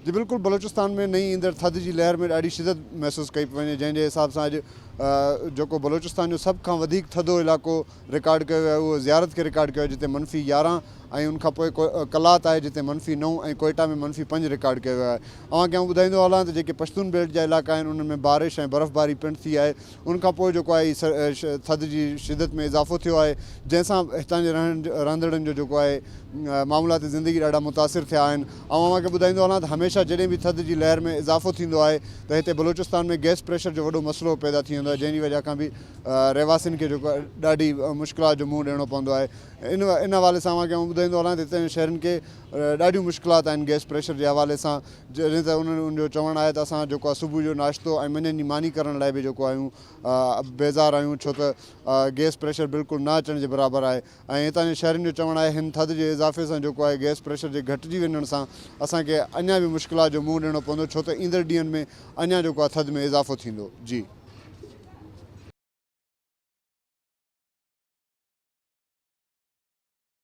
جي بلڪل بلوچستان ۾ نئين ايندڙ ٿڌ جي لهر ۾ ڏاڍي شدت محسوس ڪئي پئي وڃي جنهن جي حساب سان اڄ جيڪو بلوچستان جو سڀ کان وڌيڪ ٿڌو علائقو رڪارڊ ڪيو ويو آهي اهو زيارت کي رڪارڊ ڪيو ويو جتي منفي 11 ۽ ان کان پوء قلات آهي جتي منفي نو ۽ ڪوئيٽا ۾ منفي پنج رڪارڊ ڪيو ويو آهي اوهان کي آئون ٻڌائيندو هلان ته جيڪي پشتون بيلٽ جا علائقا آهن انهن ۾ بارش ۽ برفباري پڻ ٿي آهي ان کان پوء جيڪو آهي ٿڌ جي شدت ۾ اضافو ٿيو آهي جنهن سان هتان جي رهندڙن جو جيڪو آهي معاملات زندگي ڏاڍا متاثر ٿيا آهن. آئون اوهان کي ٻڌائيندو هلان ته هميشه جڏهن به ٿڌ جي لهر ۾ اضافو ٿيندو آهي ته هتي بلوچستان ۾ گئس پريشر جو وڏو مسئلو پيدا ٿي ويندو آهي جنهن جي وجه کان به رهواسين کي جيڪو آهي ڏاڍي مشڪلات جو منهن ڏيڻو پوندو آهي ان ان حوالي سان اوهان کي آئون ٻڌائيندو هلان ته هتي جي شهرين کي ڏاڍيون مشڪلات آهن گئس پريشر جي حوالي سان جڏهن ته انهن جو چوڻ آهي ته اسان جيڪو آهي صبح جو ناشتو ۽ منجهند جي ماني ڪرڻ لاء به جيڪو آهيون بيزار آهيون ڇو ته گئس پريشر بلڪل نه اچڻ جي برابر آهي ۽ هتان جي شهرين جو چوڻ آهي هن ٿڌ جي اضافي سان جيڪو آهي گئس پريشر جي گهٽجي وڃڻ سان اسان کي اڃا به مشڪلات جو منهن ڏيڻو پوندو ڇو ته ايندڙ ڏينهن ۾ اڃا جيڪو آهي ٿڌ ۾ اضافو ٿيندو جي.